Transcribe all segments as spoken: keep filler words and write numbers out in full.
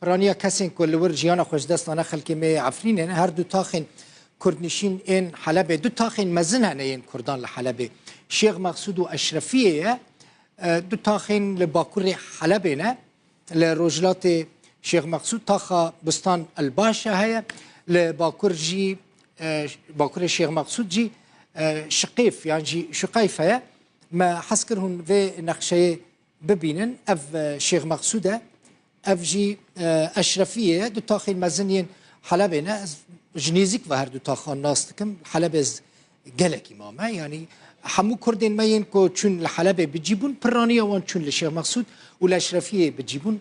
Piraniya kesên ku li wir jiyana xwe ji dest dane xelkê me yê Efrînê ne. Her du taxên kurdnişîn ên Helebê, du taxên mezin hene yên kurdan li Helebê. Şêx Mexsûd û Eşrefiyê ye. E, du taxên li bakurê Helebê ne. Li rojhilatê Şêx Mexsûd taxa Bustan El Başa heye. Li bakur jî, e, bakurê Şêx Mexsûd jî, e, Şiqêf yan jî Şuqeyf heye. Me hez kir hûn vê nexşeyê bibînin. Ev, e, Şêx Mexsûd e. Ev jî, e, Eşrefiyê ye. Du taxên mezin yên Helebê ne. Ez ji nêzîk ve her du taxan nas dikim. Helebê ez gelekî mame. Yanî hemû kurdên me yên ku çûn li Helebê bi cî bûn, piraniya wan çûn li Şêx Mexsûd û li Eşrefiyê bi cî bûn.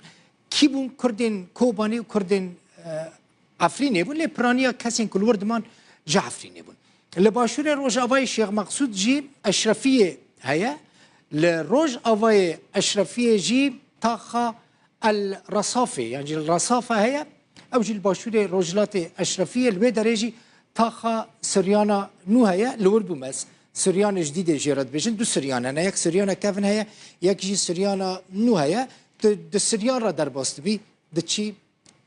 Kî bûn? Kurdên Kobanê û kurdên, e, Efrînê bûn. Lê piraniya kesên ku li wir diman ji Efrînê bûn. Li başûrê rojavayê Şêx Mexsûd jî Eşrefiyê heye. Li rojavayê Eşrefiyê jî taxa El Resafê, yan jî El Resafa heye. Ew jî li başûrê rojhilatê Eşrefiyê, li wê derê jî taxa Siryana nû heye. Li wir bûm ez Siryanê ji dîdê jê re dibêjin. Du Siryan hene. Yek Siryana kevin heye, yek jî Siryana nû heye. Tu di Siryan re derbas dibî, diçî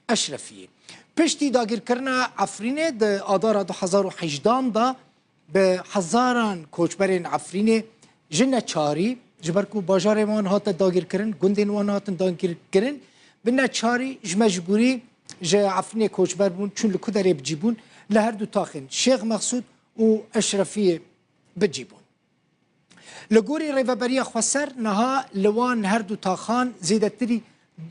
Eşrefiyê. Piştî dagirkirina Efrînê di adara du hezar û hejdan de bi hezaran koçberên Efrînê ji neçarî, ji ber ku bajarê wan hate dagirkirin, gundên wan hatin dagirkirin, bi neçarî ji mecbûrî ji Efrînê koçber bûn, çûn li ku derê bi cî bûn, li her du taxên Şêx Mexsûd û Eşrefiyê bi cî bûn. Li gorî Rêveberiya Xweser niha li wan her du taxan zêdetirî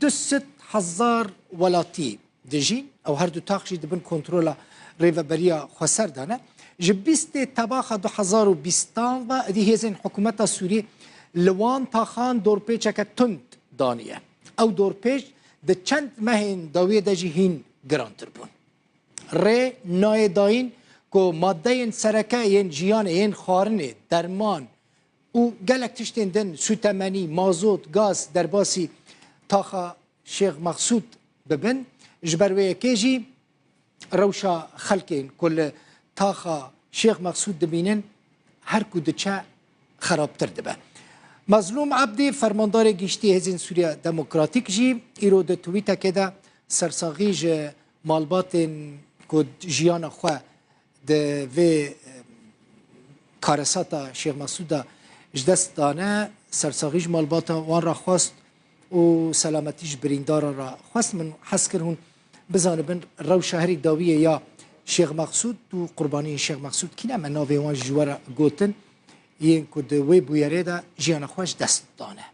du sed hezar welatî dijîn. Ew her du tax jî di bin kontrola Rêveberiya Xweser de ne. Ji bîstê Tebaxa du hezar û bîstan ve êdî hêzên hikûmeta Sûrî li wan taxan dorpêçeke tund daniye. Ew dorpêç di çend mehên dawiyê de jî hîn girantir bûn. Rê nayê dayîn ku madeyên sereke yên jiyanê, yên xwarinê, derman û gelek tiştên din, sûtemenî, mazot, gaz, derbasî taxa Şêx Mexsûd bibin. Ji ber wê yekê jî rewşa xelkên ku li taxa Şêx Mexsûd dibînin, her ku diçe xerabtir dibe. Mezlûm Ebdî, fermandarê giştî Hêzên Sûriya Demokratîk jî îro di twîtekê de sersaxî ji malbatên ku jiyana xwe di vê, e, karesata Şêx Mexsûd de ji dest dane, sersaxî ji malbata wan re xwest û selametî ji birîndaran re xwest. Min hez kir hûn bizanibin rewşa herî dawiyê ya Şêx Mexsûd û qurbaniyên Şêx Mexsûd kî ne? Me navê wan ji we re gotin, yên ku di wê bûyerê de jiyana xwe ji dest dane.